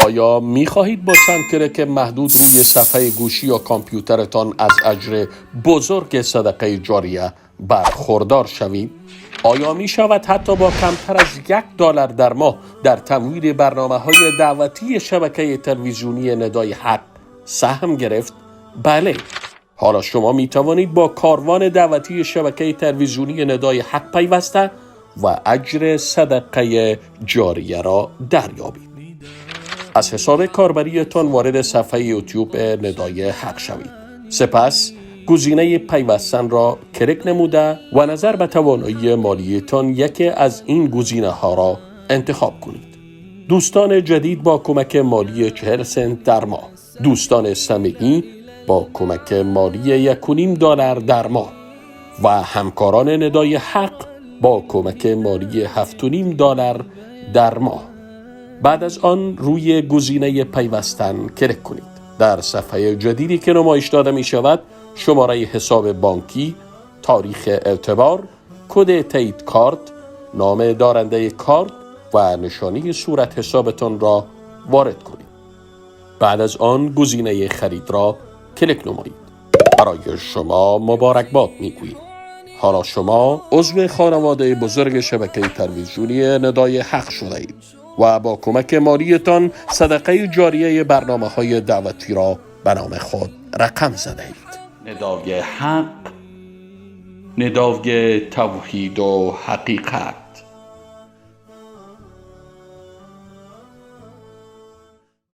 آیا می خواهید با چند کلیک محدود روی صفحه گوشی یا کامپیوترتان از اجر بزرگ صدقه جاریه برخوردار شوید؟ آیا می شود حتی با کمتر از $1 در ماه در تمویل برنامه های دعوتی شبکه تلویزیونی ندای حق سهم گرفت؟ بله، حالا شما می توانید با کاروان دعوتی شبکه تلویزیونی ندای حق پیوسته و اجر صدقه جاریه را دریابید. از حساب کاربریتان وارد صفحه یوتیوب ندای حق شوید. سپس گزینه پیوستن را کلیک نموده و نظر به توانایی مالیتان یکی از این گزینه ها را انتخاب کنید. دوستان جدید با کمک مالی 40 سنت در ماه، دوستان صمیمی با کمک مالی $1.50 در ماه و همکاران ندای حق با کمک مالی $7.50 در ماه. بعد از آن روی گزینه پیوستن کلیک کنید. در صفحه جدیدی که نمایش داده می شود، شماره حساب بانکی، تاریخ اعتبار، کد تایید کارت، نام دارنده کارت و نشانی صورت حسابتان را وارد کنید. بعد از آن گزینه خرید را کلیک نمایید. برای شما مبارکباد میگوییم. حالا شما عضو خانواده بزرگ شبکه تلویزیونی ندای حق شده اید و با کمک مالیتان صدقه جاریه برنامه های دعوتی را به نام خود رقم زده اید. ندای حق، ندای توحید و حقیقت.